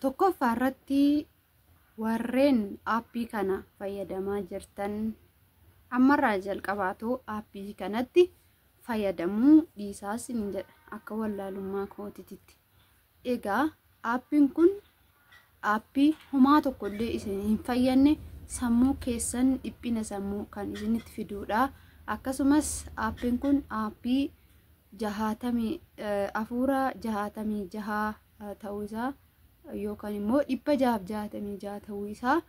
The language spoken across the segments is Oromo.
Tokkoffaa irratti warreen aappii kana fayyadamaa jirtan ammarraa jalqabaatoo aappii kanatti fayyadamuu dhiisaa isiniin jedha akka wallaalummaa kootiitti. Egaa aappiin kun aappii homaa tokkollee isin hin fayyadne, sammuu keessan dhiphina sammuu kan isinitti fiduudha. Akkasumas aappiin kun aappii jahaatamii afuura 66 ta'uu isaa yookaan immoo 666 ta'uu isaa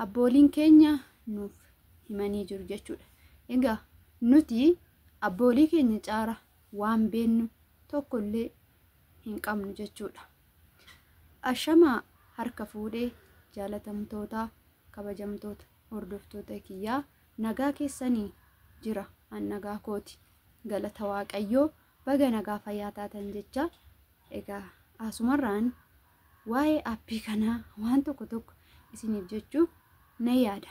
abbooliin keenya nuuf himanii jiru jechuudha. Egaa nuti abboolii keenya caara waan beennu tokkollee hin qabnu jechuudha. Ashamaa harka fuudhee, jaalatamtoota, kabajamtoota hordoftoota kiyyaa, nagaa keessanii jira? An nagaa kooti, galata Waaqayyoo. Baga nagaa fayyaa taatan jecha, egaa asumarraan waa'ee aappii kanaa waan tokko tokko isiniif jechuuf na yaada.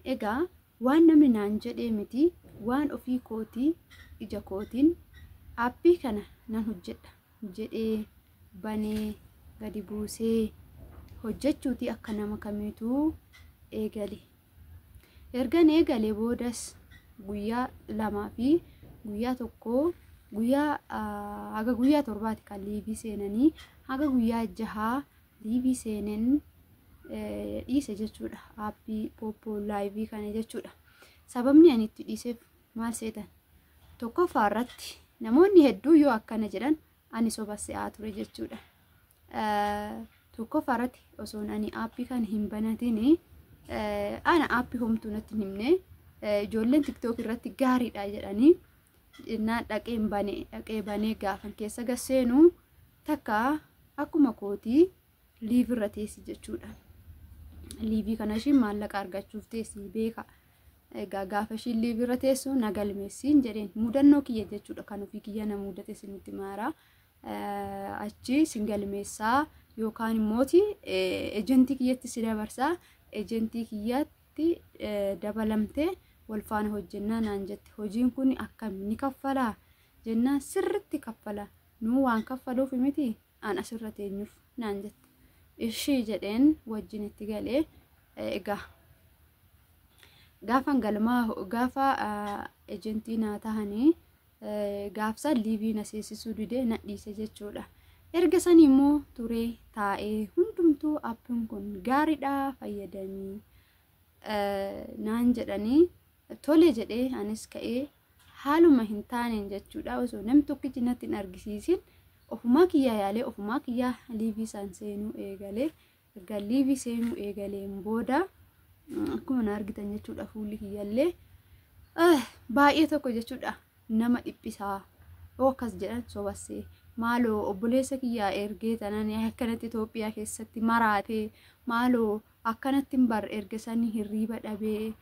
Egaa waan namni naan jedhee miti, waan ofii kootii ija kootiin aappii kana nan hojjedha jedhee banee gadi buusee hojjechuuti akka nama kamiituu eegale. Ergan eegalee boodas guyyaa 2 fi guyyaa 1, guyyaa haga guyyaa 7ti kan liivii seenanii, haga guyyaa 6 liivii seeneen dhiise jechuudha. Aappii Poppo Live kana jechuudha. Sababni ani itti dhiiseef maal seetan? Tokkoffaa irratti namoonni hedduu yoo akkana jedhan ani soba se'aa ture jechuudha. Tokkoffaa irratti osoon ani aappii kana hin banatin, ana aappii homtuu natti hin himne, ijoolleen TikTok irratti gaariidha jedhanii jennaan dhaqeen bane. Dhaqee banee gaafan keessa gasseenu takka akkuma kootii live irra teessi jechuudha. Liivii kana ishiin maallaqa argachuuf teessi beeka. Egaa gaafa ishiin live irra teessu na galmeessiin jedheen, mudannoo kiyya jechuudha, kan ofii kiyya na mudate isinitti maara. Achi sin galmeessaa yookaan immooti ejentii kiyyatti si dabarsaa, ejentii kiyyatti dabalamtee wal faana hojjennaa naan jette. Hojiin kun akkam, ni kaffalaa jennaan, sirritti kaffala, nuu waan kaffaluuf miti an asirra teenyuuf naan jette. Ishii jedheen wajjin itti galee. Egaa gaafan galmaa, gaafa ejentii naa tahanii, gaafsan liivii na seensisuu didee na dhiise jechuudha. Erga sanii immoo turee taa'ee hundumtuu aappiin kun gaariidha, fayyadamii naan jedhanii, tole jedhee anis ka'ee haaluma hin taaneen jechuudha, osoo namni tokkichi natti hin argisiisin ofumaa kiyyaa yaalee, ofumaa kiyyaa liivii isaan seenuu eegalee. Erga liivii seenuu eegaleen booda akkuma na argitan jechuudha, fuulli kiyyallee baay'ee tokko jechuudha nama dhiphisaa. Yoo akkas jedhan sobassee, maaloo obboleessa kiyyaa ergee tanan akkanatti Itoophiyaa keessatti maraatee, maaloo akkanatti hin bar, erga sanii hirriiba dhabee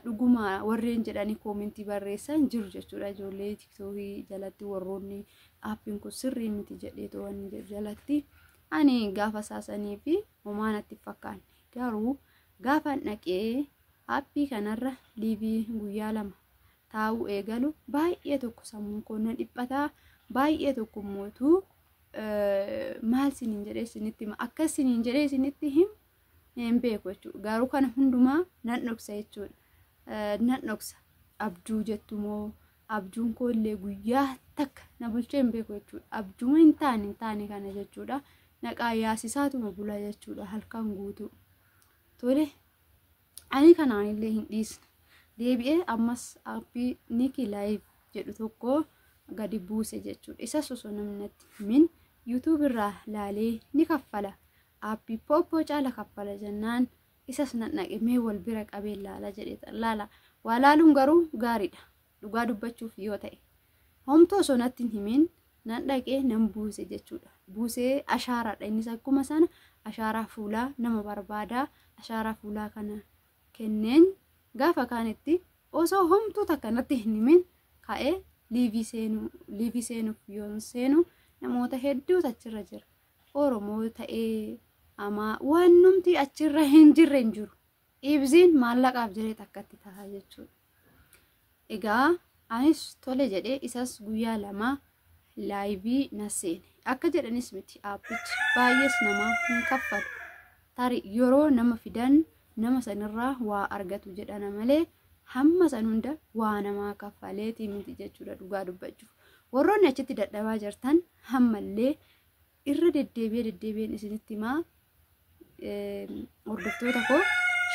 dhuguma warreen jedhanii koomentii barreessan jiru jechuudha. Ijoollee TikTokii jalatti warroonni aappiin kun sirrii miti jedhee to'anni jedhu jalatti ani gaafa saasanii fi homaa natti fakkaanne. Garuu gaafa dhaqee aappii kanarra liivii guyyaa 2 taa'uu eegalu baay'ee tokko sammuun koo na dhiphataa, baay'ee tokko mootuu maal siniin jedhee isinitti hima, akka siniin jedhee isinitti him hin beeku jechuudha. Garuu kana hundumaa nan dhoksa jechuudha. Nan dhoksa. Abjuu jettu moo, abjuun koo illee guyyaa takka na bulchee hin beeku jechuudha. Abjuma hin taane hin taane kana jechuudha. Naqaa yaasisaatuma bula jechuudha halkan guutuu. Tole, ani kanaan illee hin dhiisne. Deebi'ee ammas aappii Niki Live jedhu tokko gadi buuse jechuudha. Isas osoo namni natti himin YouTube irraa laalee, ni kaffala, aappii Poppo caala kaffala jennaan isas nan dhaqe, mee wal bira qabee laala jedhee laala. Waa laaluun garuu gaariidha. Dhugaa dubbachuuf yoo ta'e. Homtuu osoo natti hin himin nan dhaqee nan buuse jechuudha. Buusee ashaaraadha, innis akkuma sana ashaaraa fuulaa nama barbaada. Ashaaraa fuulaa kana kenneen gaafa kaanitti osoo homtuu takka natti hin himin ka'ee liivii seenuu, liivii seenuuf yoon seenu namoota hedduutu achirra jira. Oromoo ta'ee amaa waan numti achirra hin jirre hin jiru. Ibziin maallaqaaf jedhee takkatti ta'a jechuudha. Egaa anis tole jedhee isas guyyaa 2 laayivii na seene. Akka jedhanis miti, aappichi baay'ees namaa hin kaffalu. Tarii yeroo nama fidan nama sanirraa waa argatu jedhana malee hamma san hunda waa namaa kaffaleetii miti jechuudha dhugaa dubbachuuf. Warroonni achitti dadhabaa jirtan hammallee irra deddeebi'ee deddeebi'een isinitti himaa, hordoftoota koo,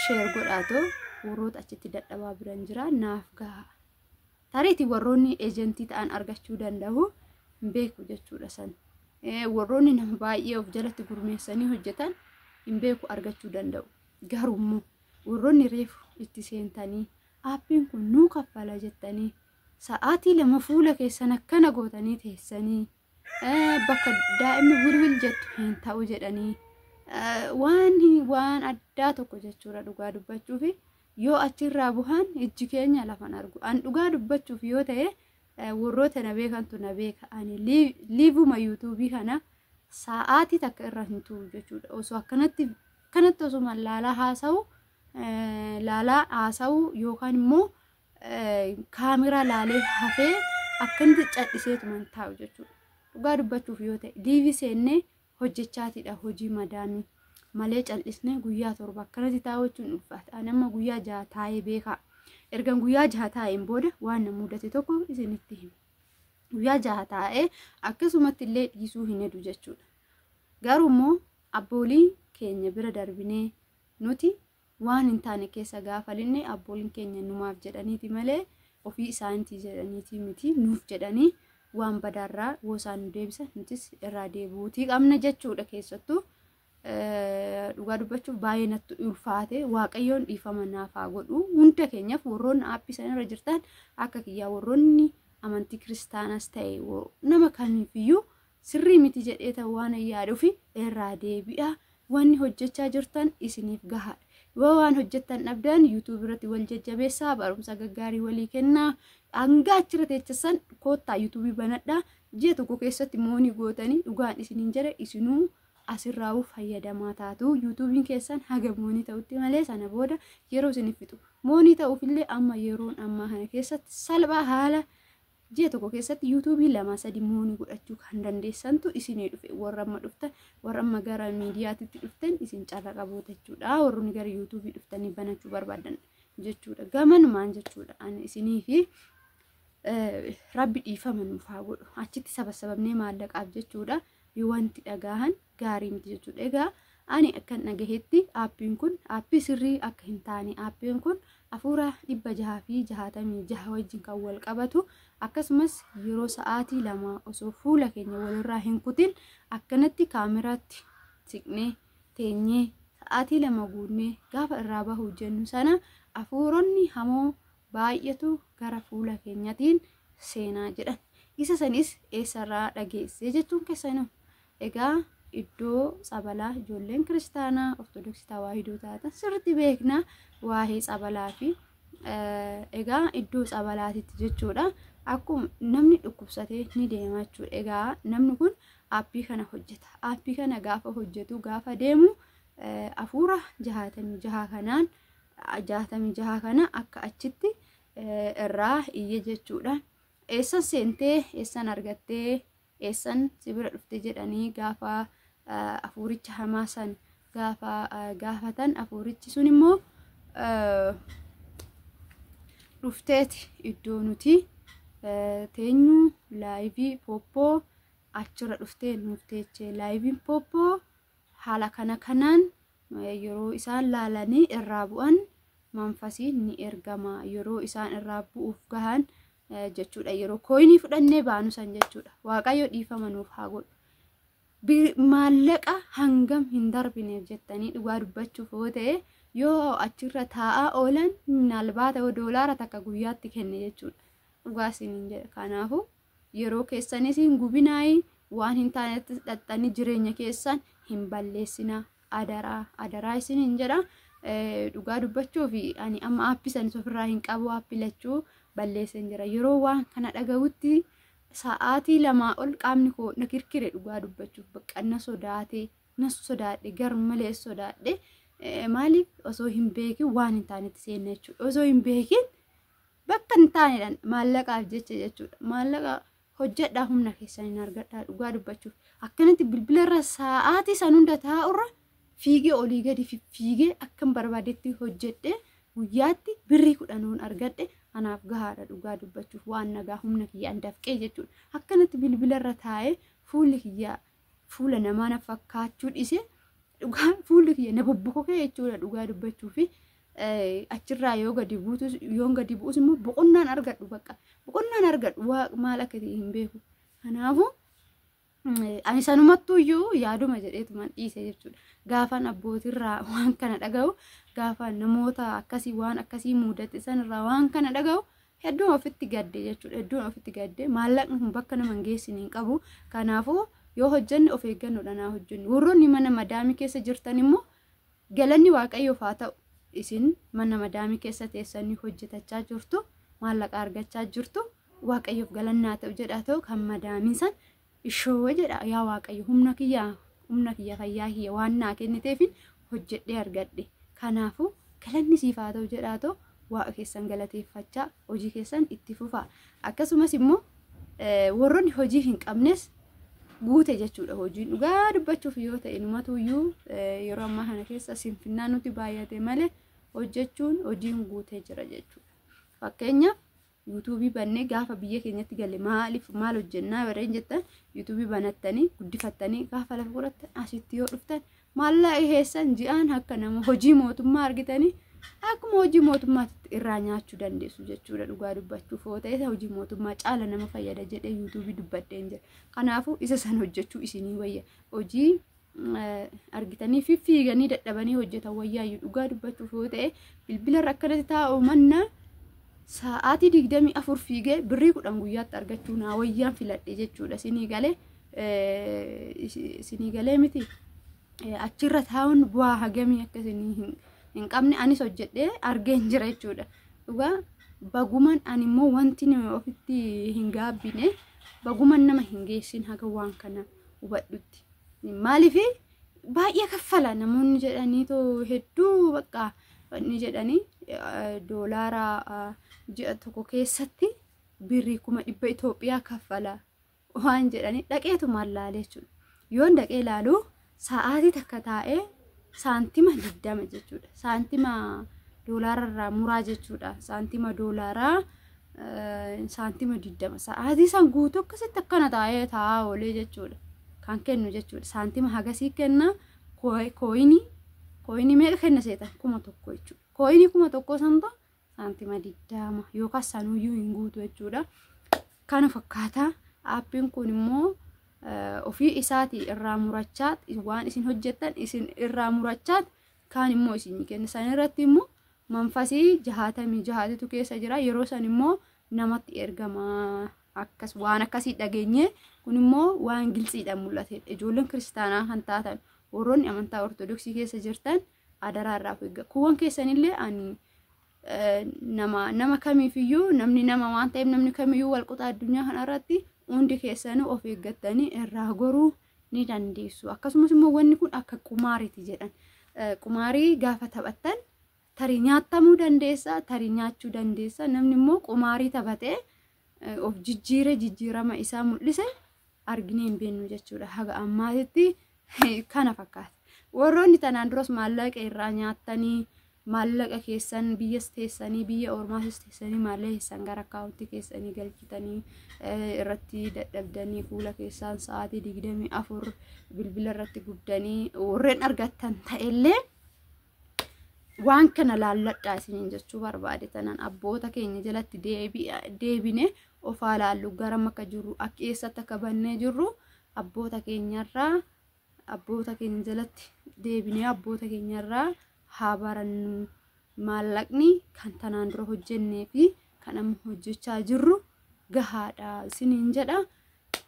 share godhaatoo warroota achitti dadhabaa biran jira naaf gaha. Tariitii warroonni eejentii ta'an argachuu danda'u, hin beeku jechuudha san. Warroonni nama baay'ee of jalatti gurmeessanii hojjetan hin beeku, argachuu danda'u. Garuummoo warroonni reefu itti seentanii aappiin kun nuu kaffala jettanii sa'aatii 2 fuula keessan akkana gootanii teessanii bakka daa'imni wilwil jettu hin ta'u jedhanii waan addaa tokko jechuudha dhugaa dubbachuuf, yoo achirraa buhan ijji keenya lafan argu. An dhugaa dubbachuuf yoo ta'e, warroota na beekantu na beeka. Ani liivuma yuutuubii kana sa'aatii takka irra hin turu jechuudha. Osoo akkanatti akkanatti osuma laalaa haasa'u yookaan immoo kaameraa laalee hafee akkanatti cadhiseetuma taa'u jechuudha. Dhugaa dubbachuuf yoo ta'e, liivii seennee hojjechaatiidha hojii madaamii malee cal'isnee guyyaa 7 akkanatti taa'u jechuun ulfaata. Ani amma guyyaa 6 taa'ee beekaa. Ergan guyyaa 6 taa'een booda waan na mudate tokko isinitti hima. Guyyaa 6 taa'ee akkasumatti illee dhiisuu hin hedu jechuudha. Garuu immoo abbooliin keenya bira darbinee nuti waan hin taane keessa gaafa linne, abbooliin keenya numaaf jedhaniiti malee ofii isaaniitii jedhaniiti miti. Nuuf jedhanii waan badaarraa yoo isaan nu deebisan nutis irraa deebi'uutii qabna jechuudha. Keessattuu dhugaa dubbachuuf baay'ee natti ulfaate. Waaqayyoon dhiifama naaf haa godhu hunda keenyaaf. Warroonni aappii sanarra jirtan akka kiyyaa, warroonni amantii kiristaanas ta'e nama kamiifiyyuu sirrii miti jedhee ta'u waan yaaduuf irraa deebi'a. Wanni hojjechaa jirtan isiniif gahaadha. Yoo waan hojjettan dhabdan yuutuub irratti wal jajjabeessaa, barumsa gaggaarii walii kennaa. Hanga achirra teechisan koottaa yuutuubii banadhaa. Ji'a tokko keessatti moonii gootanii, dhugaan isiniin jedha, isinuu asirraa fayyadamaa taatu. Yuutuubiin keessan haga moonii ta'utti malee sana booda yeroo isiniif fixu. Moonii ta'uufillee amma yeroon ammaa kana keessatti salphaa, haala ji'a tokko keessatti yuutuubii lama sadi moonii godhachuu kan dandeessantu isinii dhufe. Warra amma dhuftan, warra amma gara miidiyaatitti dhuftan, isin carra qaboota jechuudha. Warroonni gara yuutuubii dhuftanii banachuu barbaadan jechuudha. Gamanumaan jechuudha. Ani isinii fi rabbi dhiifama nuuf haa godhu. Achitti sabasabamnee maallaqaaf jechuudha. Yoo wanti dhagahan gaarii miti jechuudha. Egaa ani akkan dhagahetti aappiin kun aappii sirrii akka hin taane, aappiin kun hafuura 666 wajjin kan wal qabatu, akkasumas yeroo sa'aatii 2 osoo fuula keenya walirraa hin kutin akkanatti kaameraatti siqnee teenyee sa'aatii 2 guunnee gaafa irraa bahuu jennu sana hafuuronni hamoo baay'atu gara fuula keenyatiin seenaa jedhan. Isa sanis eessarraa dhageessee jechuun keessanuu. Egaa iddoo tsabalaa ijoolleen kiristaanaa ortodoksii tawaahidoo taatan sirriitti beekna waa'ee tsabalaa fi egaa iddoo tsabalaatitti jechuudha. Akkuma namni dhukkubsatee ni deema jechuudha. Egaa namni kun aappii kana hojjeta. Aappii kana gaafa hojjetu, gaafa deemu hafuura 66 kanaan 66 kana akka achitti irraa iyye jechuudha. Eessan seentee, eessan argattee, eessan si bira dhufte jedhanii gaafa hafuuricha hamaa san gaafa gaafatan, hafuurichi sun immoo dhufteeti iddoo nuti teenyu laayivii pooppoo achirra dhuftee nuuf teechee, laayiviin pooppoo haala kana kanaan yeroo isaan laalanii irraa bu'an manfasiin ni ergama, yeroo isaan irraa bu'uuf gahan jechuudha, yeroo kooyinii fudhannee baanu san jechuudha. Waaqayyo dhiifama nuuf haa godhu. Maallaqa hangam hin darbineef jettanii, dhugaa dubbachuuf yoo ta'e, yoo achirra taa'aa oolan nalbaata yoo doolaara takka guyyaatti kenne jechuudha. Dhugaa isiniin jedha. Kanaafuu yeroo keessanis hin gubinaayi, waan hin taanetti dhaxxanii jireenya keessan hin balleessinaa. Adaraa, adaraa isiniin jedha. Dhugaa dubbachuuf ani amma aappii sanis ofirraa hin qabu, aappii lachuu balleesseen jira. Yeroo waan kana dhaga'utti sa'aatii 2 ol qaamni koo na kirkire. Dhugaa dubbachuuf bakka na sodaate, na sodaadhe, gar malee sodaadhe. Maaliif? Osoo hin beekin waan hin taanetti seenne jechuudha. Osoo hin beekin bakka hin taanedhaan maallaqaaf jecha jechuudha. Maallaqa hojjedhaa, humna keessan hin argadhaa dhugaa dubbachuuf. Akkanatti bilbila irra sa'aatii san hunda taa'urra fiigee olii gadi fiigee akkan barbaadetti hojjedhe guyyaatti birrii 10 argadhe anaaf gahaadha dhugaa dubbachuuf waan nagaa humna kiyyaan dafqee jechuudha. Akkanatti bilbila irra taa'ee fuulli kiyyaa fuula namaa na fakkaachuu dhise dhugaa fuulli kiyya na bobbokokee jechuudha dhugaa dubbachuufi. Achirraa yoo gadi buutus yoon gadi bu'us immoo boqonnaan argadhu bakka boqonnaan argadhu waa maal akka ta'e hin beeku. Kanaafuu ani sanumattuu iyyuu yaaduma jedheetuman dhiise jechuudha. Gaafan abbootirraa waan kana dhaga'u gaafa namoota akkasii waan akkasii mudate sanirraa waan kana dhaga'u hedduun ofitti gadde jechuudha. Hedduun ofitti gadde maallaqni kun bakka nama hin geessine hin qabu. Kanaafuu yoo hojjenne of eeggannoodhaan haa hojjennu. Warroonni mana madaamii keessa jirtan immoo galanni Waaqayyoof haa ta'u. Isin mana madaamii keessa teessanii hojjetachaa jirtu maallaqa argachaa jirtu Waaqayyoof galannaa ta'u jedhaa ta'u kan madaamiin san ishoo jedha yaa Waaqayyo humna kiyya fayyaa kiyya waan naa kenniteefin hojjedhee argadhe. Kanaafuu galanni siif haa ta'u jedhaa ta'u waaqa keessan galateeffachaa hojii keessan itti fufaa. Akkasumas immoo warroonni hojii hin qabnes guute jechuudha hojiin dhugaa dubbachuuf yoo ta'e numatuyyuu yeroo ammaa kana keessa sinfinnaa nuti baay'ate malee hojjechuun hojiin guutee jira jechuudha. Fakkeenyaaf yuutuubii bannee gaafa biyya keenyatti galle maaliif maal hojjennaa warreen jettan yuutuubii banattanii guddifattanii gaafa lafa godhattan asitti yoo dhuftan maallaqa keessan ji'aan akka nama hojii mootummaa argitanii akkuma hojii mootummaatti irraa nyaachuu dandeessu jechuudha dhugaa dubbachuuf yoo ta'e hojii mootummaa caala nama fayyada jedhee yuutuubii dubbadheen jira. Kanaafuu isa san hojjechuu isinii wayya. Hojii argitanii fi fiiganii dadhabanii hojjetan wayyaayyuu dhugaa dubbachuuf yoo ta'e bilbila irra akkanatti taa'u manna sa'aatii 24 fiigee birrii 10 guyyaatti argachuu naa wayyaan filadhe jechuudha. Isinii galee miti achirra taa'uun bu'aa hagamii akka isinii hin qabne anis hojjedhee argeen jira jechuudha. Dhugaa baguman ani immoo wanti ofitti hin gaabbine baguman nama hin geessin haga waan kana hubadhutti. Maaliif baay'ee kaffala namoonni jedhanii too hedduu bakka wanni jedhanii doolaara ji'a tokko keessatti birrii 100,000 Itoophiyaa kaffala waan jedhanii dhaqeetumaan laalee jechuudha. Yoon dhaqee laalu sa'aatii takka taa'ee saantima 20 jechuudha. Saantima doolaararraa muraa jechuudha. Saantima doolaaraa saantima 20 sa'aatii san guutuu akkasitti akkana taa'ee taa'aa oolee jechuudha. Kan kennu jechuudha. Saantima hagasii kenna kooyinii meeqa kenna seetan 1000 jechuudha. Kooyinii 1000 santu saantima 20 yookaan sanuyyuu hin guutu jechuudha. Kana fakkaata. Aappiin kun immoo ofii isaatii irraa murachaa waan isin hojjettan isin irraa murachaa kaan immoo isin kenna. San irratti immoo manfasii 66tu keessa jira. Yeroo san immoo namatti ergama akkas waan akkasii dhageenye kun immoo waan gilxiidhaan mul'atedha. Ijoolleen kiristaanaa kan taatan warroonni amantaa ortodoksii keessa jirtan adaraa irraa of eeggadha. Kuuwwan keessanillee ani nama kamiifiyyuu namni nama waan ta'eef namni kamiyyuu walqixa addunyaa kanarratti hundi keessanuu of eeggattanii irraa goruu ni dandeessu. Akkasumas immoo wanni kun akka qumaariiti jedhan. Qumaarii gaafa taphattan tarii nyaatamuu dandeessa, tarii nyaachuu dandeessa. Namni immoo qumaarii taphatee of jijjiire jijjiirama isaa mul'ise arginee hin beeknu jechuudha. Haga ammaatitti kana fakkaata. Warroonni tanaan duras maallaqa irraa nyaattanii maallaqa keessan biyyas teessanii biyya ormaasis teessanii maallaqa keessan gara akkaawuntii keessanii galchitanii irratti dadhabdanii fuula keessaan sa'aatii 24 bilbila irratti gubdanii warreen argattan ta'ellee waan kana laalladhaa isiniin jechuu barbaade. Tanaan abboota keenya jalatti deebine ofaa laallu garam akka jirru akka eessatti akka bannee jirru abboota keenyarraa abboota keenya jalatti deebinee abboota keenyarraa haa barannu. Maallaqni kan tanaan dura hojjennee fi kan amma hojjechaa jirru gahaadha isiniin jedha.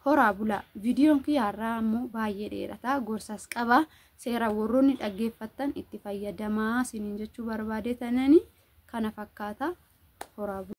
Horaa bulaa. Viidiyoon kiyyaarraa ammoo baay'ee dheerataa gorsas qaba. Seera warroonni dhaggeeffattan itti fayyadamaa isiniin jechuu barbaade tanani kana fakkaata. Horaa bulaa.